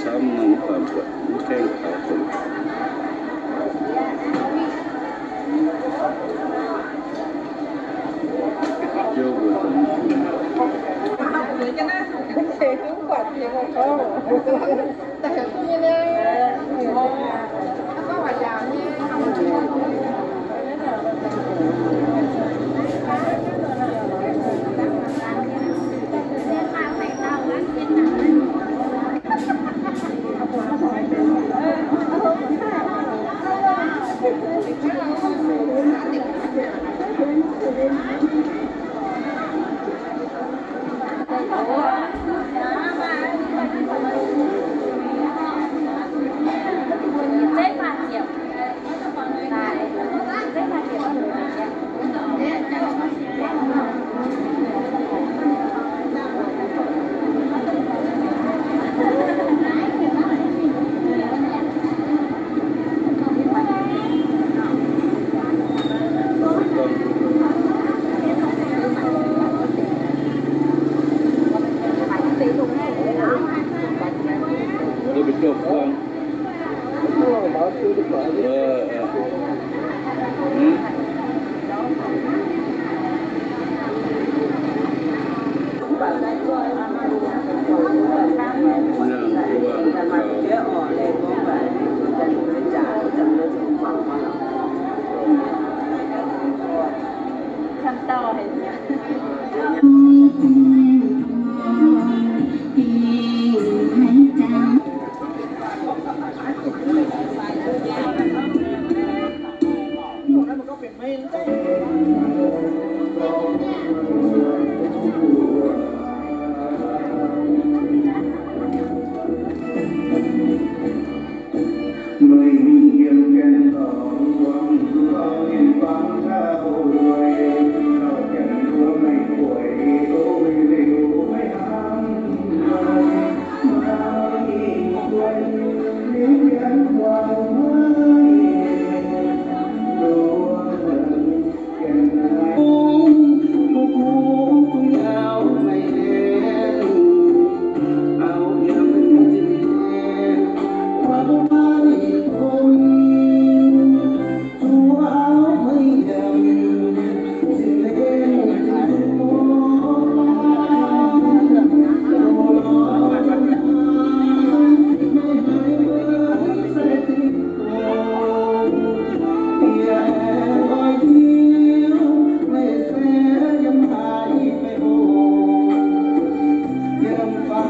Camv nor mv baac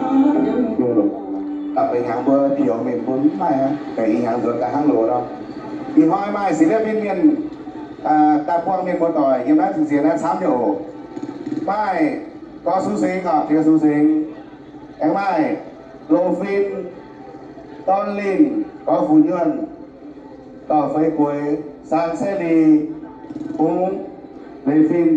mv gaengh taux dongh. Da'beiv hnyangx mbuo pioux mienh mbuo mv maaih aqv, da'yietv hnyangx nzuonx daaih hnangv loz nor. Ih hnoi maaih ศิลปิน mienh daaih buangh mienh muoz-doic yiem naaiv cing-nziex naaiv camv nyei oc. Maaih Gorx Sux Singx oc, Gorx Sux Singx. Aengx maaih Loz Fin, Dorn Linh, Gorx Fuc Nyuonh, Dorc Feix Gueix, Sang Seix Li, Bungx, Leiz Fin.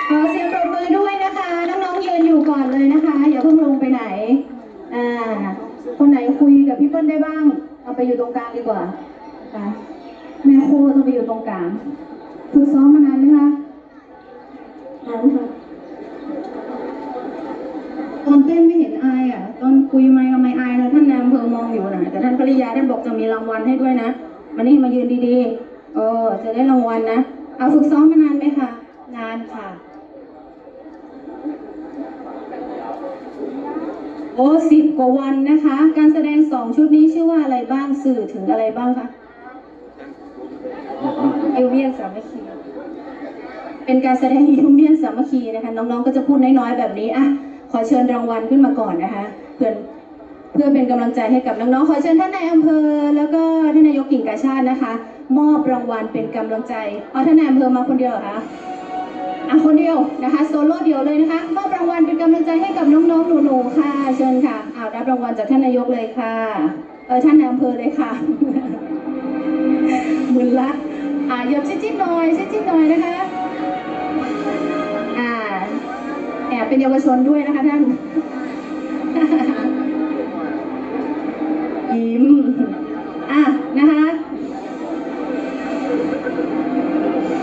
ขอเสียงปรบมือด้วยนะคะ น้องๆยืนอยู่ก่อนเลยนะคะ อย่าเพิ่งลงไปไหน อ่า คนไหนคุยกับพี่เปิ้ลได้บ้าง เอาไปอยู่ตรงกลางดีกว่านะคะ แม่ครัวต้องไปอยู่ตรงกลาง ฝึกซ้อมมานานไหมคะ นานค่ะ ตอนเต้นไม่เห็นอายอ่ะ ตอนคุยไมค์ทำไมอายนะ ท่านนายอำเภอมองอยู่นะ แต่ท่านภริยาท่านบอกจะมีรางวัลให้ด้วยนะ มานี่มายืนดีๆ เออ จะได้รางวัลนะ เอาฝึกซ้อมมานานไหมคะ นานค่ะ โอ้ สิบกว่าวันนะคะ การแสดงสองชุดนี้ชื่อว่าอะไรบ้าง สื่อถึงอะไรบ้างคะ ยูเมียนสามัคคี เป็นการแสดงยูเมียนสามัคคีนะคะ น้องๆก็จะพูดน้อยๆแบบนี้ อ่ะ ขอเชิญรางวัลขึ้นมาก่อนนะคะ เพื่อ เพื่อเป็นกำลังใจให้กับน้องๆ ขอเชิญท่านนายอำเภอ แล้วก็ท่านนายกกิ่งกาชาดนะคะ มอบรางวัลเป็นกำลังใจ เอาท่านนายอำเภอมาคนเดียวเหรอคะ อ่ะ คนเดียวนะคะ โซโล่เดี่ยวเลยนะคะ มอบรางวัลเป็นกำลังใจให้กับน้องๆหนูๆค่ะ เชิญค่ะ เอารับรางวัลจากท่านนายกเลยค่ะ เออ ท่านนายอำเภอเลยค่ะ มึนละ อ่ะ เหยียบจิ๊ดๆหน่อย จิ๊ดๆหน่อยนะคะ อ่า แอบเป็นเยาวชนด้วยนะคะท่าน ยิ้ม อ่ะ นะคะ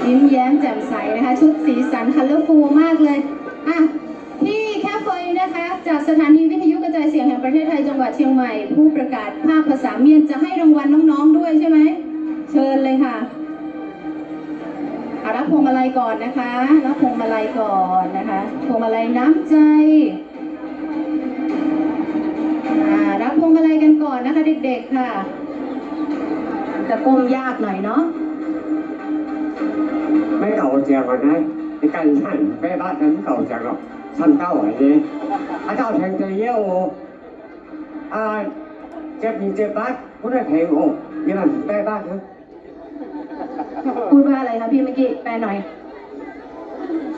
ยิ้มแย้มแจ่มใสนะคะ ชุดสีสัน colorful มากเลย อ่ะ พี่แคฟเฟยนะคะ จากสถานีวิทยุกระจายเสียงแห่งประเทศไทยจังหวัดเชียงใหม่ ผู้ประกาศภาคภาษาเมียนจะให้รางวัลน้องๆด้วยใช่ไหม เชิญเลยค่ะ เอารับพวงมาลัยก่อนนะคะ รับพวงมาลัยก่อนนะคะ พวงมาลัยน้ำใจ อ่า รับพวงมาลัยกันก่อนนะคะ เด็กๆค่ะ จะก้มยากหน่อยเนาะ ไม่เก่าเจียงก่อนนะ ในการสั่นแม่บ้านนั้นเก่าเจียงหรอก สั่นเก้าไหวเลย อาเจ้าแทงใจเยี่ยว อ่า เจ็บหนีเจ็บบัด ผู้ได้แทงอก ยี่นั่นแม่บ้านนะ พูดว่าอะไรคะพี่เมื่อกี้ แปลหน่อย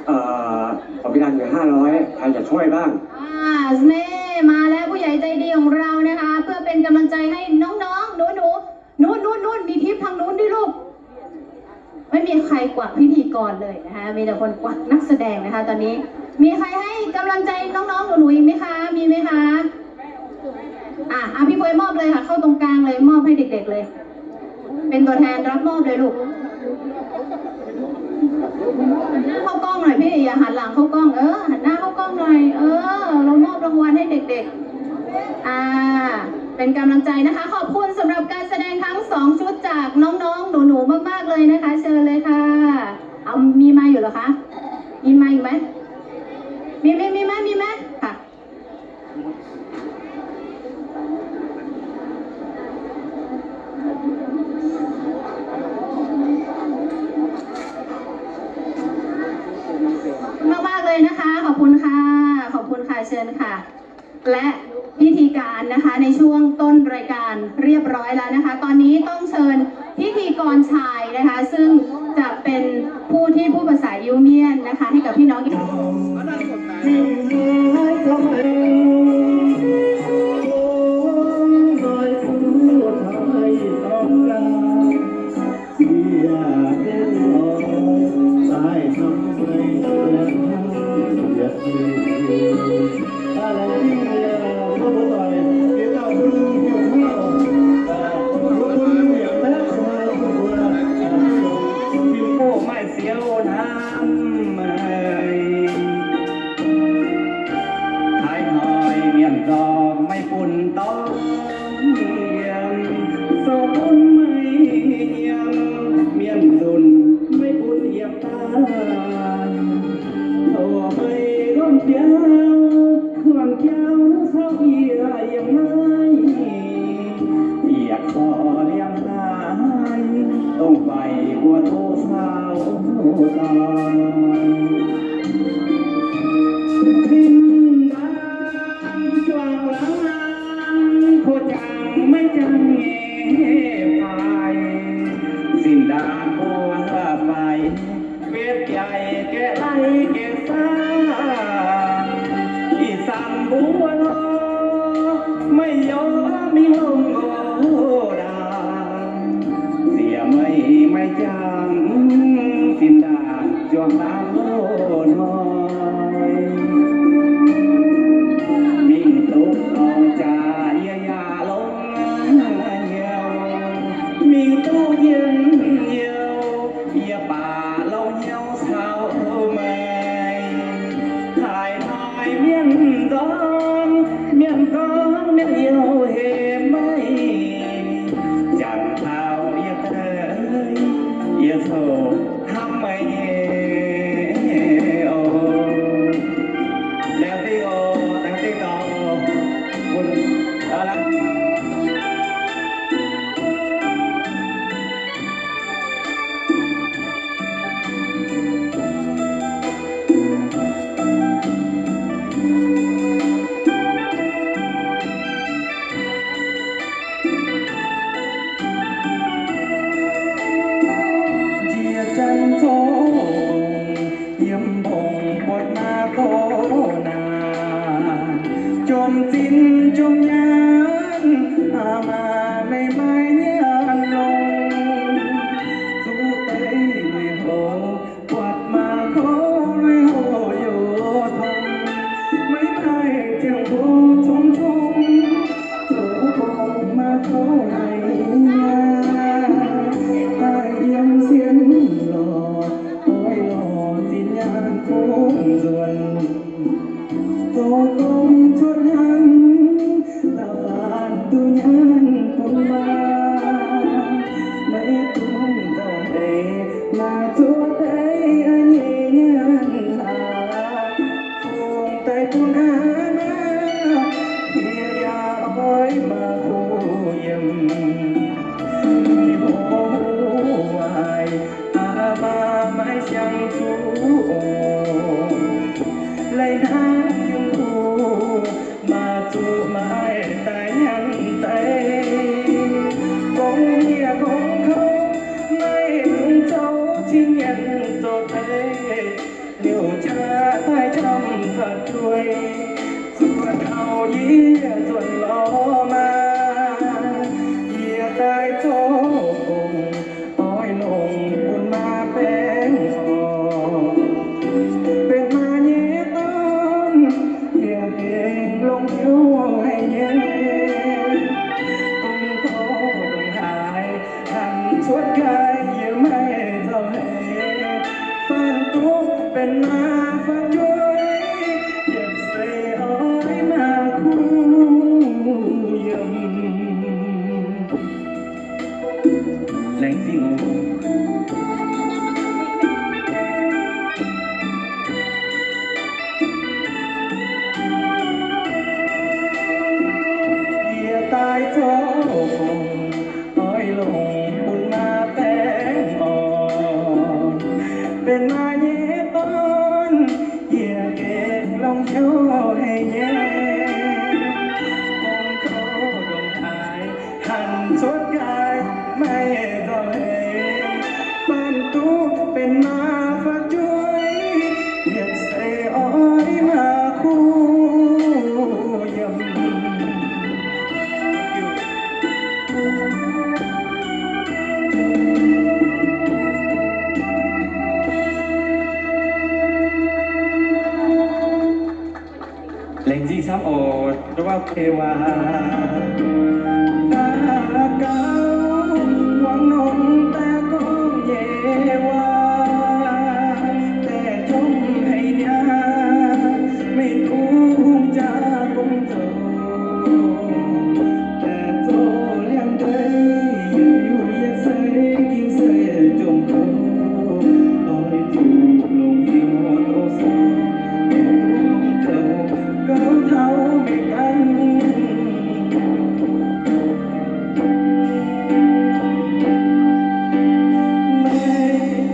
เอ่อ ผมมีตังค์อยู่ห้าร้อย ใครจะช่วยบ้าง อ่า นี่มาแล้วผู้ใหญ่ใจดีของเรานะคะ เพื่อเป็นกำลังใจให้น้องๆ หนูๆ นู่นๆๆ มีทิปทางนู้นด้วยลูก ไม่มีใครกวักพิธีกรเลยนะคะ มีแต่คนกวักนักแสดงนะคะ ตอนนี้ มีใครให้กำลังใจน้องๆ หนูๆ อีกไหมคะ มีไหมคะ อ่ะ อ่ะ พี่เฟยมอบเลยค่ะ เข้าตรงกลางเลย มอบให้เด็กๆเลย เป็นตัวแทนรับมอบเลยลูก เข้ากล้องหน่อยพี่ อย่าหันหลังเข้ากล้อง เออ หันหน้าเข้ากล้องหน่อย เออ เรามอบรางวัลให้เด็กๆ อ่า เป็นกำลังใจนะคะ ขอบคุณสำหรับการแสดงทั้งสองชุดจากน้องๆ หนูๆ มากๆ เลยนะคะ เชิญเลยค่ะ เอา มีไมค์อยู่เหรอคะ มีไมค์อยู่ไหม มี มี มีไหม มีไหม ค่ะ มากๆ เลยนะคะ ขอบคุณค่ะ ขอบคุณค่ะ เชิญค่ะ และพิธีการนะคะ ในช่วงต้นรายการเรียบร้อยแล้วนะคะ ตอนนี้ต้องเชิญ พิธีกรชายนะคะ ซึ่งจะเป็นผู้ที่พูดภาษาอิวเมียนนะคะ ให้กับพี่น้อง Maiv siou hnamv meih, haaix hnoi mienh nzorng maiv bun dorn yiem, sou bun meih yiem, mienh nzunc maiv bun yiem daaih. Tov meih lomh biauv, lomh biauv caux yie yiem naaiv, yaac zorqv liemh haaix, dongh faix mbuo duqv caux dorn. Zinh ndaangc juangc laangz, ko jangx maiv jangx nyei faix, zinh ndaangc mbuo faix, betv jaaix gaeqv lai gaeqv saah, ih zanc mbuo nor, meih yaac mingh longc nqox ndaangc. Ziec meih maiv jangx, zinh ndaangc juangc laangz loz-hnoi, mingh duqv dorng jaax yie yaac longx hnyouv, mingh duqv njien-youh yie baac longx hnyouv caux meih. Haaix hnoi mienh nzorng, mienh gorngv mienh youh hec meih, jangx taux yie deix, yie ziouc hnamv meih nyei oc. Laengz zingh oc, laengz zingh dorngx oc. Bun, aa, Njiec janx zoux gong, yiem mbong buatc maa gorx naaic, jomc zinh jomc nyaanh, aa maa meih maiv nyaanh longx. Zuqc deix lui-houx buatc maa gorx lui-houx youc tong, maiv maaih ziangh hoc congx cong, zoux gong maa gorx haiz nyaanh, daaih yiem sien lorqc, oix lorz zinh nyaanh bun nzuonx. Zoux gong cuotv hnangv, da'faanh duqv nyaanh bun maa, maiv dungx nzauh heix, maa zuov deix nyei nyaanh aac, fungx daaih bun aa maa, yie yaac oix maa kuh yiem. Ih hnoi waaic, aa maa maiv siang zuqc oc, lai hnangv yiem kuh, maa zuqc maiv daaih nyanc deix. Gong-hniev gong-kouv maiv dungx zouv, cing nyanc zoux deix, liouh qaqv daaih camv fatv jueiv. Zuotc taux yie nzuonx lorz maa, yie daaih zoux gong, oix longc bun maa baengh orn. Benx maa nyei dorn, yie gengh longx hnyouv haic nyei. Dongh goux dongh haaix, hanc cuotv nqaai yie maiv nzauh heix. Faanh duqv benx maa fatv jueiv, yietc seix oix maa kuh yiem. Laengz zingh oc. Yie daaih zoux gong, oix longc bun maa baengh orn. Benx maa nyei dorn, yie gengh longx hnyouv haic nyei. Dongh goux dongh haaix, hanc cuotv nqaai maiv nzauh Laengz zingh camv oc, ndau wuov deix waac. Da'gaux muangx nongx daaih gorngv nyei waac, daaih zomv haic niaa, meih duqv hungh jaa gong zoux. Daaih zoux liangx deix yietc liuz yietc seix, ging seix jomc kouv, doix zuqc longc hnyouv doz sorng, zoux gauh taux meih ganh.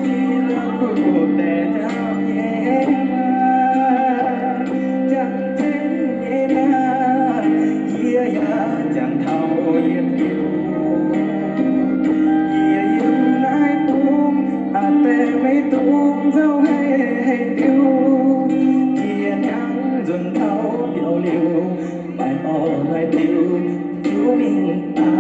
Meih la'kuqv deix njaaux nyei, jangx jienv nyei mi'aqv, yie yaac jangx taux yietc liuz. Yie yiem naaiv bung, aa, deix maiv dungx nzauh haic haic diuh. Yie hnyangx nzuonx taux biauv liuz, maaih orv maaih diuh, diuh mingh daaih.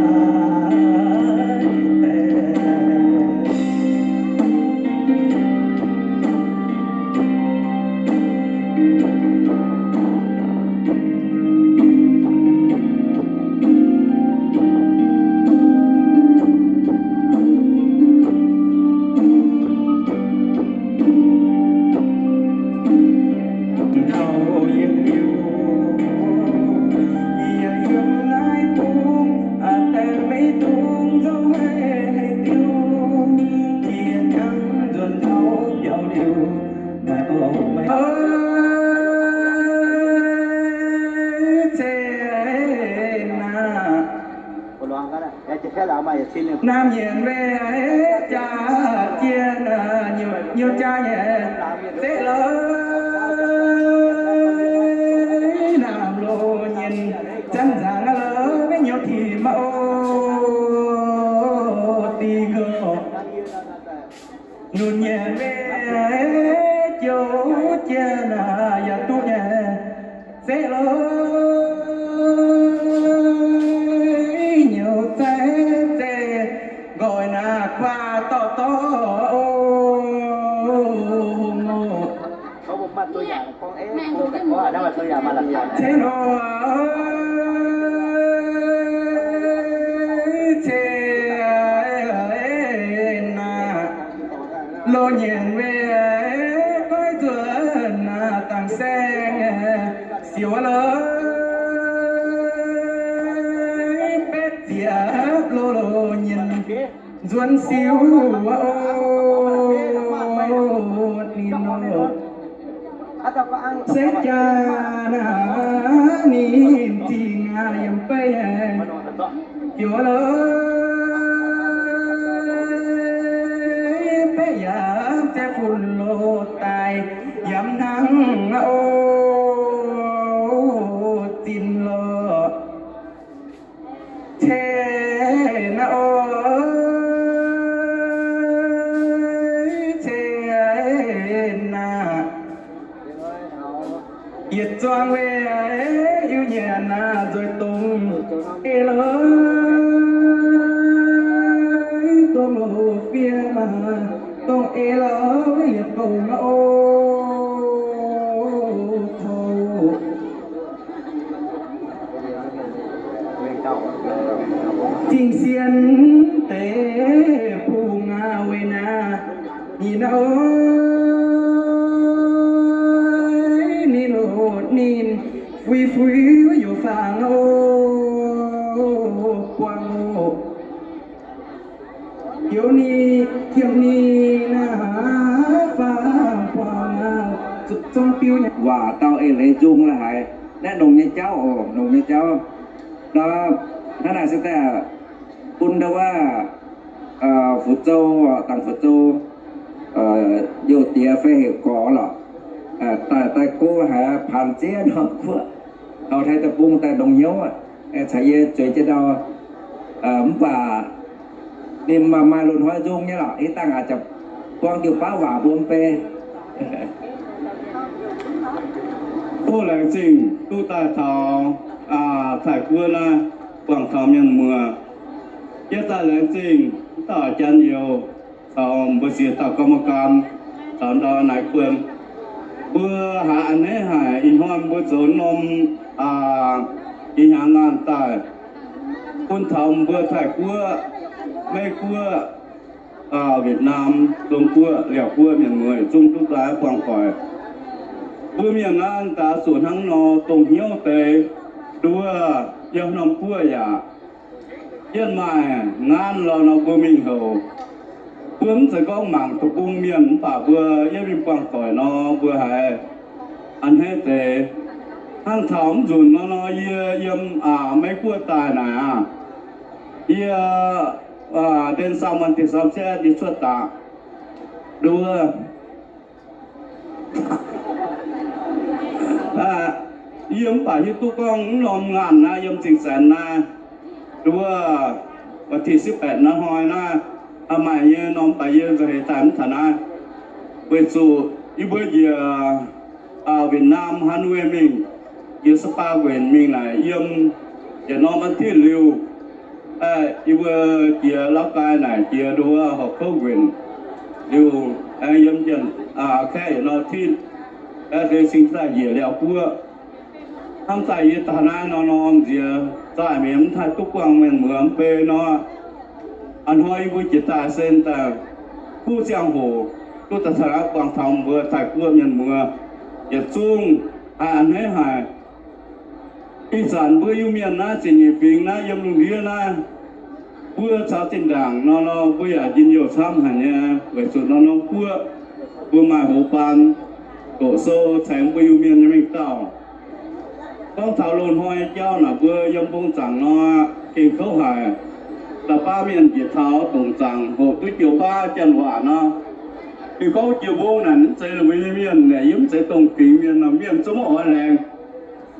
Taux yietc liuz, yie yiem naaiv bung, aa, deix maiv dungx nzauh haic haic diuh. Yie hnyangx nzuonx taux biauv liuz, maaih orv maaih, ov, zeiz naaic. Naamh nyienc mbeih jaa jiex, nyei jaa nyei, zeiv lorqc, naamh loz nyienc zanc nzangc lorqc, maiv nyouv tim maah, ov, dih gorqv. Lunx nyienc mbeih jouv jiex naaic yaac duqv nyei. Zeiv lorqc, nyouz zaiv zeiv nqoi naaic kuaah dorh dorh, ov, hungh oc. Cen oc, cen naaic, loz nyienc mbeih goiv nzuonx naaic dangc saeng, siouc lorqc, betv ziepc loz, loz nyienc nzuonx siouc, ov, ninh nor. Setv jaa naaic ninh zingh aqv yiem beiv, siouc lorqc, betv yaac zeiv fun loz daaih yaac hnangv, ov, zinh lorqc. Cen naaic, ov, cen naaic. Yietc zuangx weih, iu nyanc naaic nzueic dongh ei lorqc, dongh loz fiev maah, dongh ei lorqc, yietc dongh maah, ov, tov. Zingh sien deix bung aac, weic naaiv ninh aac, oix, ninh oc, ninh fui fui youc fangx oc, buangh oc. Heuc ninh, heuc ninh naaic, fangx buangh aac, zungv biuv nyei waac dau eix leiz nzung la'haiz. Naaiv longc nyei jauv oc, longc nyei jauv. Nor, hnangv naaic se daaih bun ndau wuov, aa, fu'zou, dangc fu'zou, aa, youh diex fai heuc gorx lorqc, aa, daaih, daaih go haiz paanx ziex norm guoqv, taux Taiv deic-bung daaih longc hnyouv, caux yie zueiz jienv ndau, aa, mv baac ninh maaih, maaih loz-hnoi nzung nyei lorqc, ih dangh aac, buang jiu-baauv waac mbuo mv bei. Duqv laengz zingh duqv daaih taux, aa, Taiv-Guoqv naaiv buangh taux mienh muoz. Yie daaih laengz zingh mv dauh janx-youz caux mbuo ziex dauh กรรมการ caux ndau naaiv kuon. Mbuo haiz a'hneiv haic ih hnoi Mbuo zoux norm, aa, ih hnyangx ngaanh daaih bun taux mbuo Taiv-Guoqv, Meiv-Guoqv, aa, Việt Nam, Zong-Guoqv, Liaauc-Guoqv mienh muoz yietc zungv duqv daaih buangh doic. Mbuo mienh naaiv daaih zuqc hnangv nor dongh hnyouv deix, nduov yiem norm guoqv yaac yietv maaih ngaanv lorh nor mbuo mingh houc. Mbuo mv zeiz gorngv mangc deic-bung mienh mv baac mbuo yietv mingh buangh doic nor mbuo haiz a'hneiv deix. Hnangv taux mv nzunc nor nor yie yiem, aa, Meiv-Guoqv daaih naaic aqv. Yie, aa, เดือนสาม วันที่สามสิบเอ็ด yie cuotv daqc. Nduov Aa, yie mv baac hiuv duqv gorngv mv norm ngaanh naaiv yiem Zingh Saenx naaiv, nduov วันที่สิบแปด naaiv hnoi naaiv, aa, maaih nyei norm baac yie nzauh heix daaih mv taux naaiv. Weic zuqc yie mbuo njiec, aa, Việt Nam Hà Nội mingh, jiex Sapa nquenc mingh naaic yiem yietc norm วันที่ liuz, yie mbuo jiex Lào Cai naaic jiex nduov Hậu Khấu nquenc liuz, yiem jienh, aa, kaeqv yietc norm วันที่ deix cingx daaih njiec Liaauc Guoqv. Hnamv daaih yie taux naaiv norm norm nziex zaaih mienh mv haih duqv buangh mienh muoz mv bei nor, a'hnoi yie mbuo jiex daaih sen daaih kuv ziangh hoc duqv daaih taux naaiv buangh taux mbuo Taiv-Guoqv mienh muoz yietc zungv haih a'hneiv haic. Ih zanc mbuo Iu-Mienh naaiv ziepc nyeic fingx naaiv yiem lungh ndiev naaiv, mbuo caux zinh ndaangc nor nor mbuo yaac njien-youh camv haic nyei, weic zuqc norm-norm guoqv mbuo maaih hoz baan doqc sou caux mbuo Iu-Mienh nyei mengh dauh. Gorngv taux loz-hnoi jauv naaic mbuo yiem mbong zaangc nor, gengh kouv haic. Da'baav mienh njiec taux dongc zaangc hoqc duqv joux baav janx-waac nor, ninh gorngv jiex mbong naaic mv zeiz mbuo nyei mienh, yie mv zeiz dongh fingx mienh nor, mienh zungv maiv oix laengz.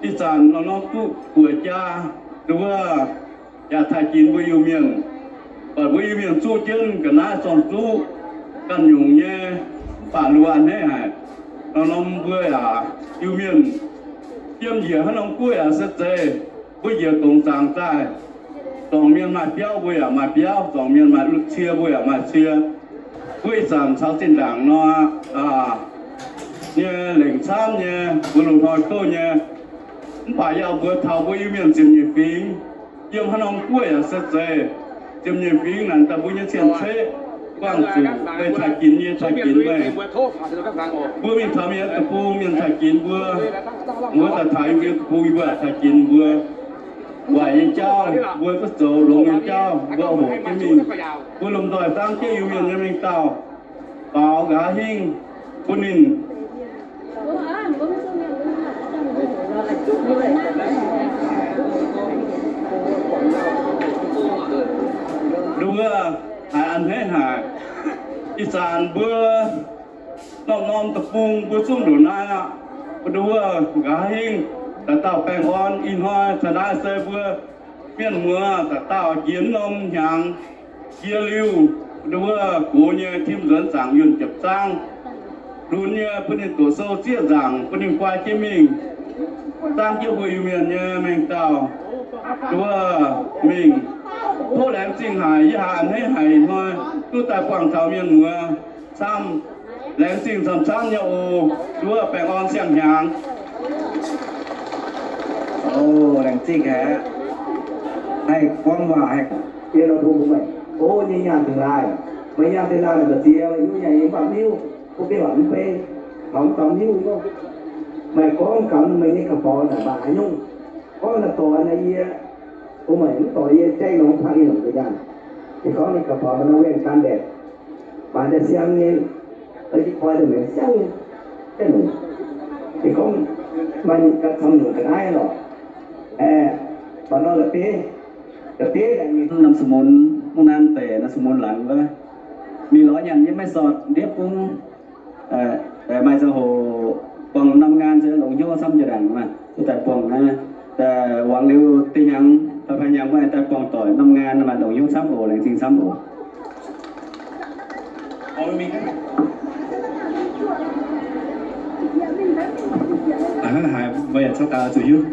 Ih zanc norm-norm duqv buoqc jaa, nduov yaac taaih ginx mbuo Iu-Mienh. Buatc mbuo Iu-Mienh zuqv jienv ga'naaiv zorng-zuqv ganh nyungc nyei, mv baac luoqc a'hneiv haic. Norm-norm mbuo yaac Iu-Mienh yiem njiec haaix norm guoqv yaac se zeiz, mbuo njiec dongc zaangc daaih, zuangx mienh maaih biauv mbuo yaac maaih biauv, zuangx mienh maaih cie mbuo yaac maaih cie. Mbuo ih zanc caux zinh ndaangc nor, aa, nyei lengc camv nyei, mbuo loz-hnoi kouv nyei. Mv baac yaac mbuox taux mbuo Iu-Mienh ziepc nyeic fingx, yiem haaix norm guoqv yaac se zeiz, ziepc nyeic fingx naaic daaih mbuo nyei cien-ceqv buangh zuqc meih taaih ginx yie, taaih ginx meih. Mbuo mingh taux mienh deic-bung, mienh taaih ginx mbuo, mbuo daaih taux yie mbuo deic-bung, yie mbuo taaih ginx mbuo. Waaic nyei jauv mbuo duqv zoux, longx nyei jauv mbuo hoqc jienv mingh. Mbuo lomh nzoih dangv jienv Iu-Mienh nyei mengh dauh baaux nqa'haav hingv bun ninh. Nduov haiz a'hneiv haic. Ih zanc mbuo norm-norm deic-bung mbuo zungv ndongc naaiv aqv. Mbuo nduov nqa'haav hingv daaih dauh baengh orn. Ih hnoi taux naaiv se mbuo mienh muoz daaih dauh jiex norm hnyangx jiex liuz, nduov gox nyei tim nzuonx zaangc yuonh jiepc zaangv lunx nyei bun ninh doqc sou zieqv nzaangc bun ninh guai jienv mingh, zaangv jienv mbuo Iu-Mienh nyei mengh dauh, nduov mingh. Tov laengz zingh haic, yie haiz a'hneiv haic hnoi duqv daaih buangh taux mienh muoz camv. Laengz zingh camv-camv nyei oc. Nduov baengh orn siang-hnyangx. O, laengz zingh aqv. Haih gorngv waac haih, yie lorz bun meih, o, nyei nyaanh dingh laaih, meih nyaanh dingh laaih naaic mbu'ziex, yie nyei yie mv baac miuc, bun biauv mv bei, taux mv dorngx miuc, meih gorngv gaax meih nyei ga'faaux naaic mbac haaix nyungc, gorngv naaic dorh naaic yie, bun meih mv dorh yie jaiv nor mv baac yie longc ga'nyaanh. Ninh gorngv ninh ga'faaux maaih norm wien gan ndaeqc, maaih deix siang nyei, oix koi deix mengh siang nyei, deix longc. Ninh gorngv maaih ga'camv longc ga'naaiv lorqc. Aeqv, baac nor la'bieiv, la'bieiv laengz nyei. Nam Sou Mun, mungv naaiv deix Nam Sou Mun laangz wuov, mingh lorz nyanc yiem Maiv Sortv ndiev bung, maaih ziangh hoc buangh norm ngaan se longx hnyouv camv jiex ndaangc maah, duqv daaih buangh naaiv, daaih wangx liuz deix hnyangx, da'faanh hnyangx mbuo aengx daaih buangh doic norm ngaan, maaih longx hnyouv camv oc, laengz zingh camv oc. Haiz mbuo yaac caux daaih zuqc hiuv.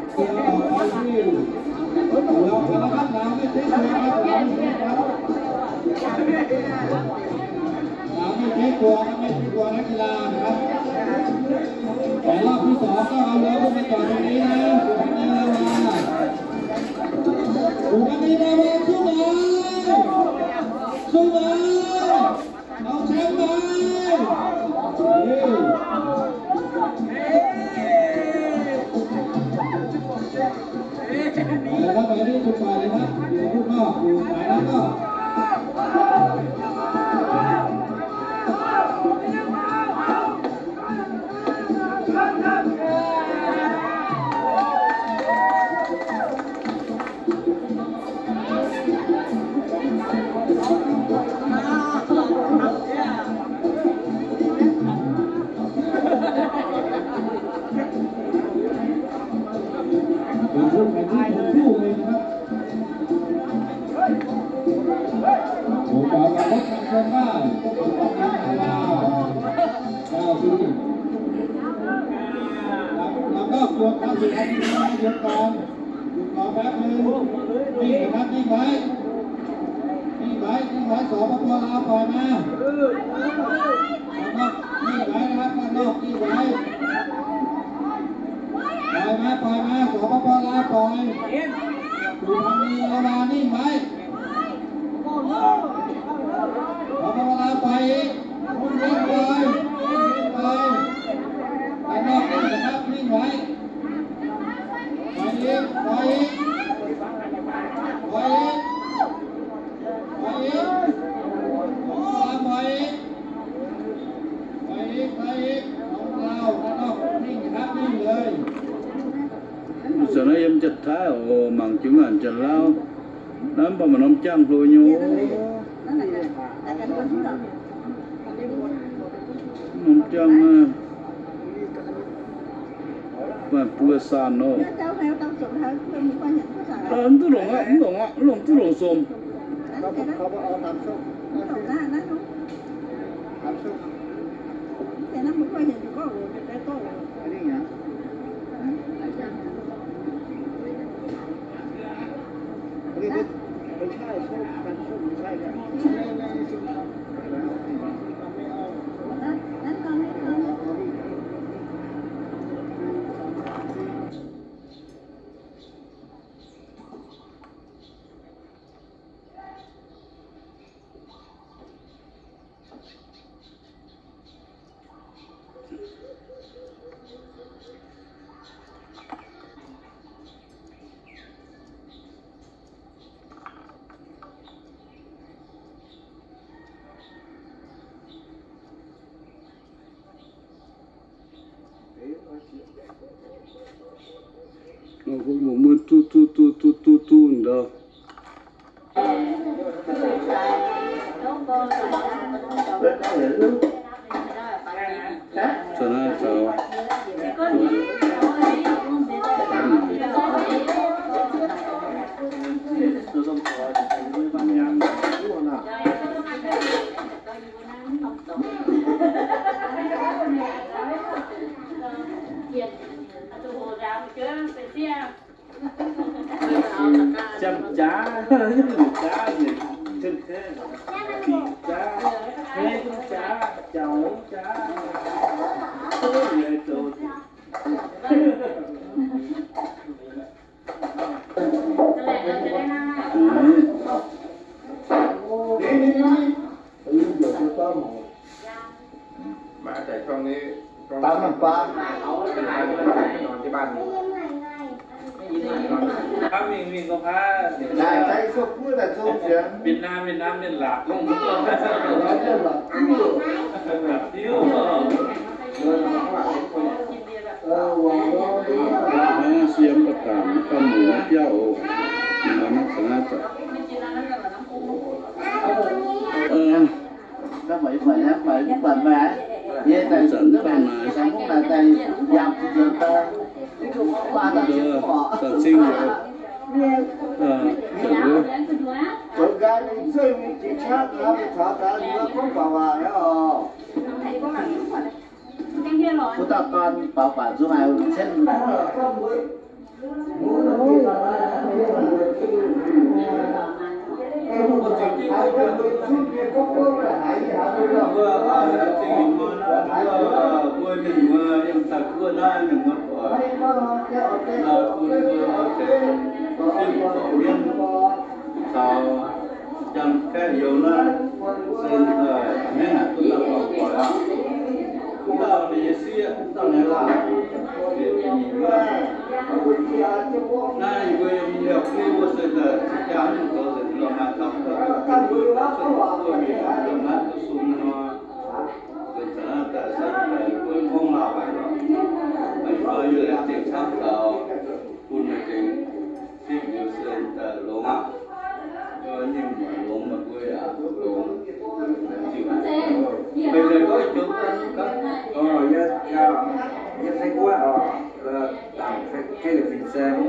เป็นลูกแข่งที่ทั้งคู่เลยนะครับ ผมบอกว่าพบกันเชิญได้ เก้าที่ แล้วก็ควรทำสิ่งที่ดีเดียวกัน หยุดรอแป๊บนึง นิ่งนะครับ นิ่งไว้ นิ่งไว้ นิ่งไว้ สปป ลาว ปล่อยมา ด้านนอก นิ่งไว้นะครับ ด้านนอก นิ่งไว้ ปล่อยมา ปล่อยมา สปป ลาว ปล่อย อยู่ทางนี้ ลาวา นิ่งไว้ สปป ลาว ปล่อยอีก นิ่งไป นิ่งไป ด้านนอก นิ่งนะครับ นิ่งไว้ ปล่อยอีก ปล่อยอีก ปล่อยอีก ปล่อยอีก สปป ลาว ปล่อยอีก ปล่อยอีก ปล่อยอีก สปป ลาว ด้านนอก นิ่งนะครับ นิ่งเลย Zanc naaiv yiem Janx-Taiv oc, mangc jienv naaic Janx-Lauv. Naaiv mv baac maaih norm jangv hlo nyei oc. Norm jangv naaiv maaih buo saan oc. Mv duqv longc aqv, mv longc aqv, mv longc duqv longc somc. Mbuo duqv duqv duqv duqv duqv ndau. Jam jaax, jaax, jaax, fingx jaax, hei jaax, jauv jaax, zoux. Mv baac daaih ช่วงนี้ ช่วง ตำน้ำปลา นอนที่บ้าน ครับ วิ่งวิ่งก็พา ได้ ใช้ส้มเพื่อแต่ส้มเสียง เวียดนาม เวียดนาม เวียดนาม หลากลง หลากเที่ยว Hnangv naaiv siem ba'datc mv baac mouc nyei biauv oc. Mv baac mv zanc naaiv zanc, zanc mv baac naaic, zanc zingh youz, zanc wuov. Wuov dauh dorn baaux baac nzung haic cen. Caux Janx-Kaeqv youz naaiv se, aa, hmien naaic duqv daaih buangh doic aqv. Wuov dauh ninh nyei sieqv, wuov dauh ninh laanh, ninh wuov, Naaiv yie mbuo yiem liouh kuv mbuo se daaih jaa mv zoux nzengc lorh maaih taux duqv mingh mbuo mingh mbuo maiv duqv sung nor, benx za'naaiv daaih se daaih yie mbuo gorngv lauh haic lorqc. Meih nor yie laengz zingh camv taux bun meih tengx sipv liuz se daaih longx aqv. Ninh longx meih mbuo yaac longx. Meih daaih gorngv joux ganh ganh. Yie, yie Taiv-Guoqv oc, dangc Kae Lin Fin Saeng.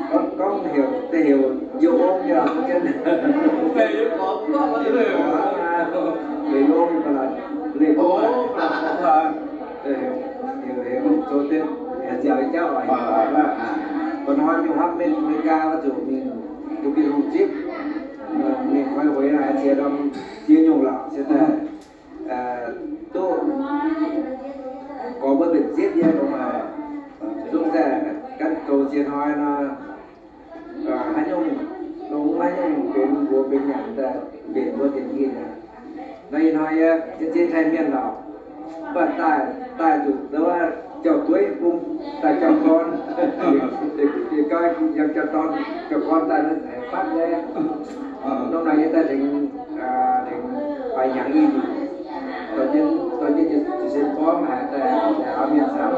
Gorngv, gorngv heuc, deix heuc Yie Ong nyei, heuc Yie Ong nyei ba'laqc, leih gorngv, heuc, heuc, heuc zoux deix, nziaauc jauv oc. Mba'hnoi mingh hopv America wuov zuqc mingh duqv Bienh Hungh zipv, mingh koi hueix haiz ziex norm ziex nyungc lorqc, se daaih duqv gorx mbuo mbenc zipv nyei longx haic. Zungv daaih ganh goux ziex hnoi nor, haaix nyungc longx, haaix nyungc benx mbuox benx nyanc daaih mbenc mbuo dienx yinh aqv. Naaiv ih hnoi yie zien-zien taaih mienh lorqc, mv baac daaih, daaih zuqc wuov jauv-dueiv bung daaih jauv-gorn, yie gau yangh jauv-dorn, jauv-gorn daaih haiz fatv nyei. Norm naaic yie daaih tengx, tengx baaix hnyangx i nyungc, dorh jienv, dorh jienv jiez sin gorngv haiz daaih, daaih auv mienh camv,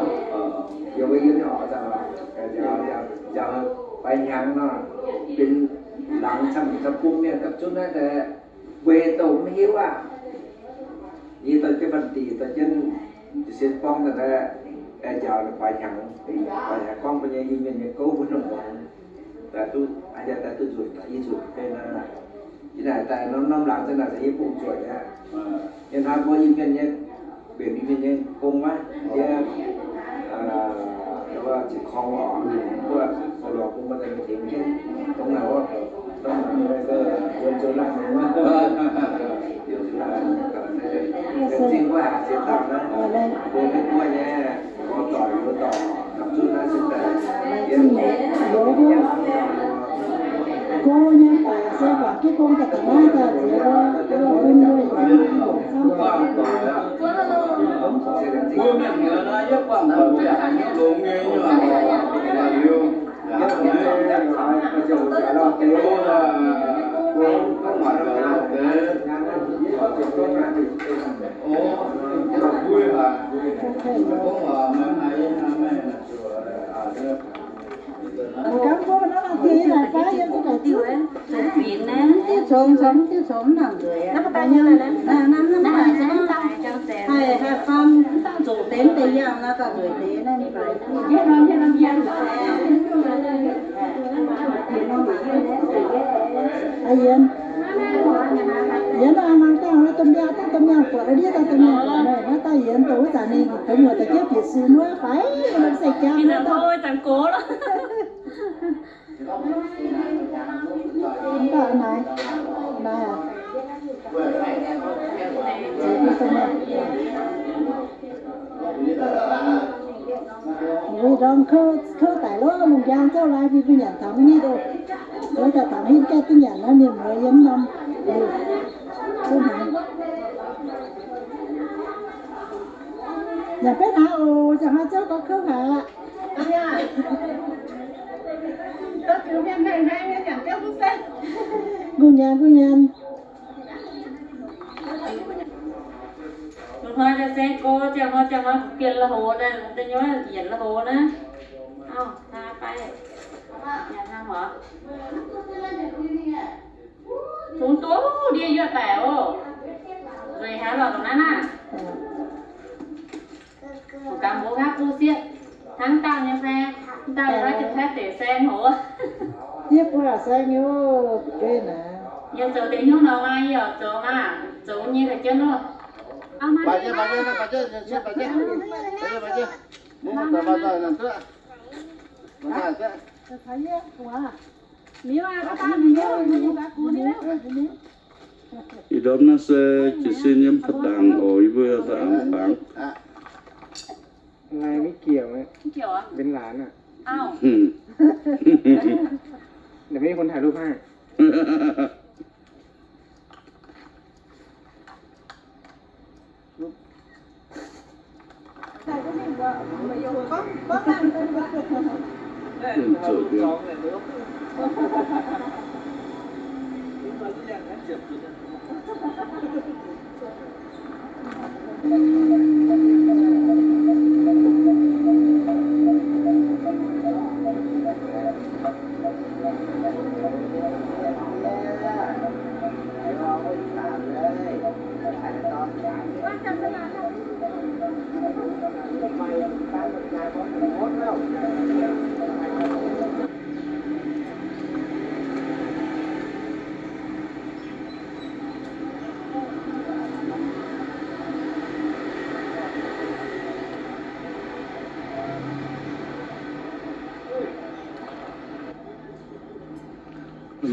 yie mbuo yiem nyei oc, nziaauc, nziaauc baaix hnyangx nor, benx laangz camv, camv bung mienh gapv zunv naaiv daaih, weic douh mv hiuv aqv. Yie dorh jienv fanh diqc, dorh jienv jiez sin gorngv daaih, nziaauc baaix hnyangx, baaix hnyangx gorngv mbuo nyei Iu-Mienh nyei gouv mbuo nyungc muangx, daaih duqv, daaih duqv nzunc, i nzunc ga'naaiv. Yie naaic daaih norm, norm laangz za'naaic se yie bung zuoqc aqv. Yie hnamv mbuo Iu-Mienh nyei, mbenc Iu-Mienh nyei gong wuov, yie, wuov ziqc korng oc, mbuo, mbuo lorz bung mbuo daaih tengx jienv dongh naaic wuov, dongh naaic wuov, wuonh zoux laanh nyei wuov, zingh wuov haac ziex dauh naaiv, mbuo maiv buov nyei, gorx doic muoz doic, gapv zunv naaiv se daaih, yie, go nyei baac se guangc jienv gong daaih taux naaiv daaih ziex wuov, bun mbuo yietc zungv camv. Mangc gaax mbuo naaiv laengz zingh yie naaic fai yiem zungv daic zuqv. Diuh congx, congx, diuh congx mv nangc nzueic aqv. Haih, haih faam mv dangh nzueic deix, deix yangh naaiv gauh nzueic deix naaiv. Aa, Yienx, Yienx aa, mangc dangh domh mbiaangx, dangh domh mbiaangx buatc ndiev, dangh domh mbiaangx buatc meih, naaiv daaih Yienx dongh wuov zanc ninh dongh muoc daaih jienv bieqc sux wuov fai, mv zeiz jangx naaiv daaih. Mv baac naaiv, naaiv aac, wuov ndorm kouv, kouv daic lov, lungh njang zouv lai mbuo nyanc taux mv nitv oc. Zoux daaih taux hin gaengh duqv nyanc naaiv mienh muoz yiem norm. Nyanc betv haaix oc, ziangh hnoi zouv gorx kouv haic aqv. Nqungh nyanc, nqungh nyanc. Lungh hnoi daaih se go, ziangh hnoi, ziangh hnoi bienh la'hoz daaih, da'nyuoz yienc la'hoz naaiv. Auv, hnangv fai? Nyanc hnangv oc. Tungx duqv ndiev yuoqv daic oc. Nzueic haic lorqc, dongh naaiv naaiv. Gaax mbuo gapv duqv sieqv hnangv dauh nyei fai? Dauh nyei naaiv jienv paaiv deix saeng hoc. Yie mbuo saeng nyei oc, fu'jueiv naaic. Yie zoux deix hnyouv nor maah, yie oix zoux maah, zoux nyei ga'jienv oc. Ih ndorm naaiv se jiez sin yiem Pa'dangc oc, yie mbuo da'angx fangx. Lai maiv jiex, mbenc laanc aqv. Hm. เดี๋ยวไม่มีคนถ่ายรูปให้ Gorngv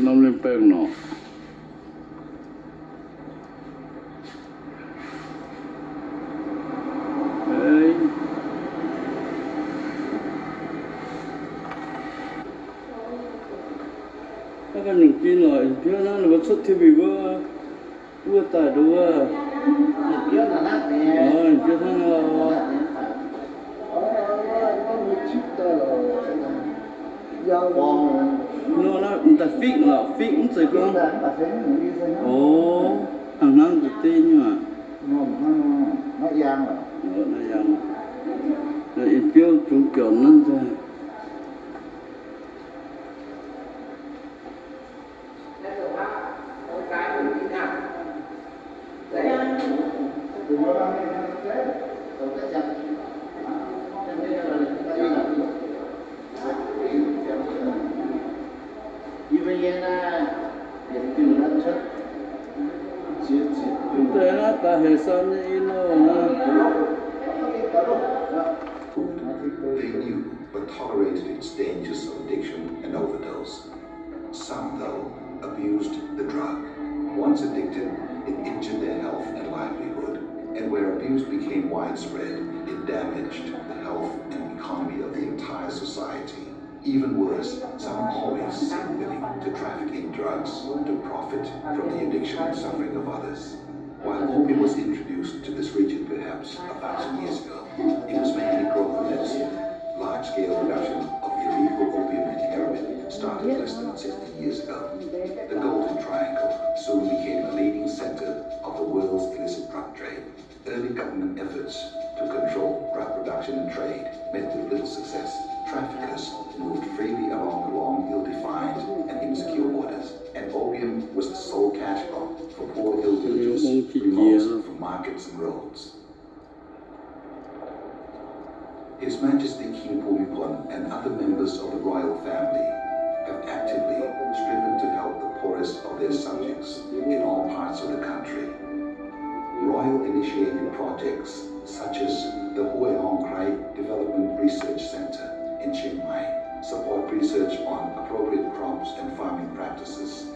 Norm lienh baengh nor. Naaiv ganh nyungc jin lorqc, ih biouv naaiv ninh mbuo cuotv T V wuov, wuov daaih nduov. Ih biouv hnangv nor. Nor naaiv m'daaih fingx lorqc, fingx mv zeiz gorngv. O, hnangv hnangv deix nyei aac. Naaiv yangh, ih biouv zungv biornc nanv daaih. Deix naaiv daaih heuc san nyei ih nor naaiv. They knew but tolerated its dangers of addiction and overdose. Some, though, abused the drug. Once addicted, it injured their health and livelihood, and where abuse became widespread, it damaged the health and economy of the entire society. Even worse, some always seemed willing to traffic in drugs to profit from the addiction and suffering of others. While opium was introduced to this region perhaps a thousand years ago, it was mainly grown for medicine. Large-scale production of illegal opium and heroin started less than sixty years ago. The Golden Triangle soon became a leading center of the world's illicit drug trade. Early government efforts to control drug production and trade met with little success. Traffickers moved freely along the long, ill-defined, and insecure borders, and opium was the sole cash crop for poor hill villagers, remote from markets and roads. His Majesty King Bhumibol and other members of the royal family have actively striven to help the poorest of their subjects in all parts of the country. Royal initiated projects such as the Huai Hong Krai Development Research Center in Chiang Mai support research on appropriate crops and farming practices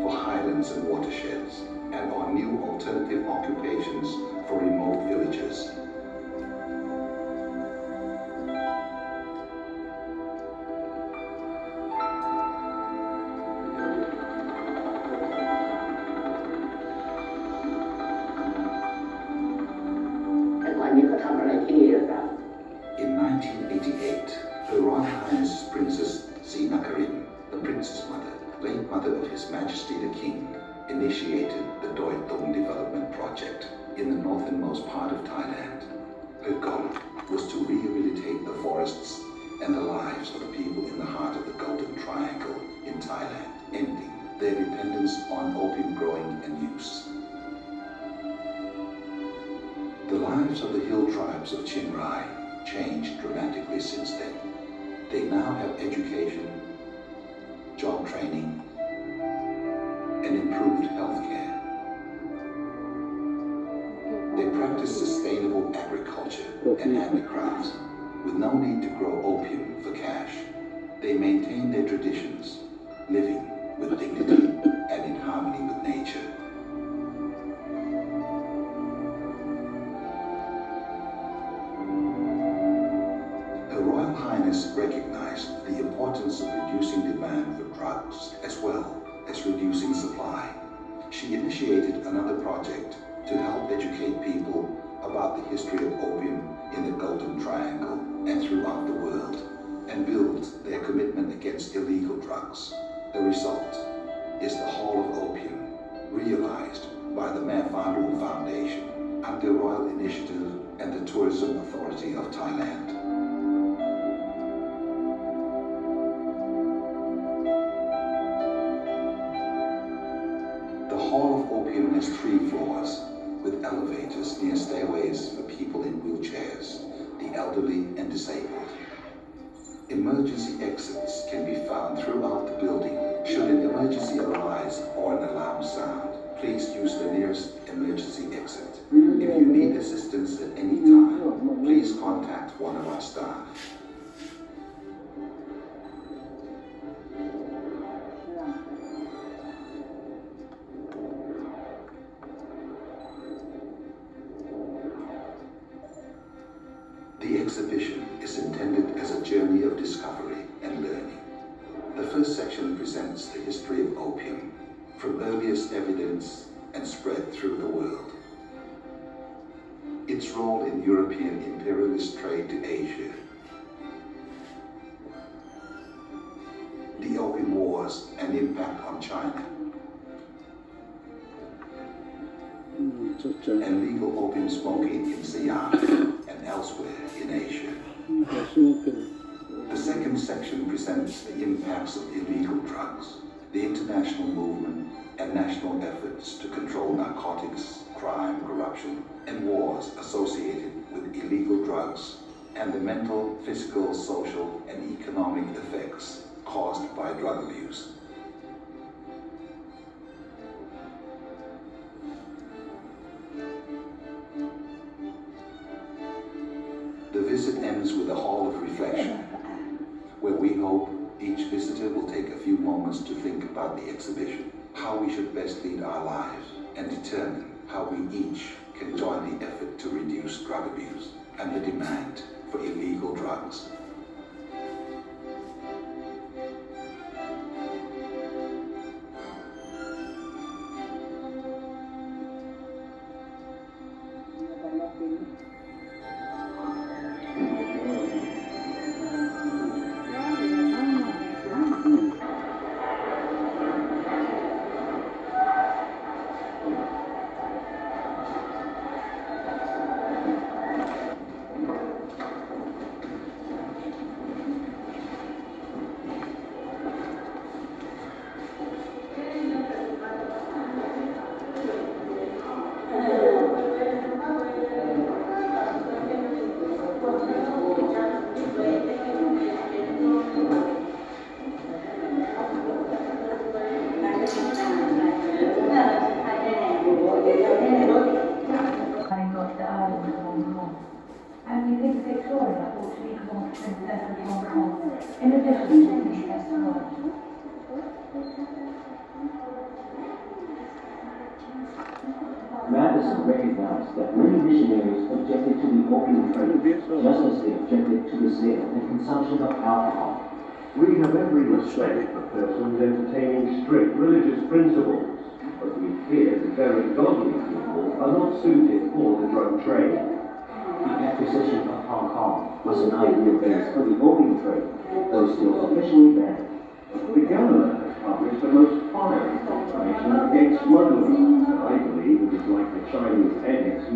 for highlands and watersheds, and on new alternative occupations for remote villages. แต่ก่อนนี้เขาทำอะไรที่นี่หรือเปล่า In nineteen eighty-eight, Her Royal Highness Princess Srinagarindra, the Princess Mother, late mother of His Majesty the King, initiated the Doi Tung Development Project in the northernmost part of Thailand. Her goal was to rehabilitate the forests and the lives of the people in the heart of the Golden Triangle in Thailand, ending their dependence on opium growing and use. The lives of the hill tribes of Chiang Rai changed dramatically since then. They now have education, job training, and improved health care. They practice sustainable agriculture and handicrafts with no need to grow opium for cash. They maintain their traditions, living with dignity and in harmony with nature. Her Royal Highness recognized the importance of reducing demand for drugs as well as reducing supply. She initiated another project to help educate people about the history of opium in the Golden Triangle and throughout the world, and build their commitment against illegal drugs. The result is the Hall of Opium, realized by the Mae Fanh Luang Foundation under royal initiative and the Tourism Authority of Thailand. The Hall of Opium has three floors, with elevators near stairways for people in wheelchairs, the elderly, and disabled. Emergency exits can be found throughout the building. Should an emergency arise or an alarm sound, please use the nearest emergency exit. If you need assistance at any time, please contact one of our staff. The exhibition is intended as a journey of discovery and learning. The first section presents the history of opium, from earliest evidence and spread through the world, its role in European imperialist trade to Asia, the Opium Wars and impact on China, and legal opium smoking in Siam and elsewhere in Asia. The second section presents the impacts of illegal drugs, the international movement, and national efforts to control narcotics, crime, corruption, and wars associated with illegal drugs, and the mental, physical, social, and economic effects caused by drug abuse. The visit ends with a hall of reflection, where we hope each visitor will take a few moments to think about the exhibition, how we should best lead our lives, and determine how we each can join the effort to reduce drug abuse and the demand for illegal drugs. And we think Victoria ought to be considered as a Hong Kong, in addition to the S one. Madison recognized that many missionaries objected to the opium trade, just as they objected to the sale and consumption of alcohol. We have every respect for persons entertaining strict religious principles, but we fear that very godly people are not suited for the drug trade. The acquisition of Hong Kong was an ideal base for the opium trade, though still officially banned. The government has published the most fiery proclamation against smuggling, and I believe it is like the Chinese annex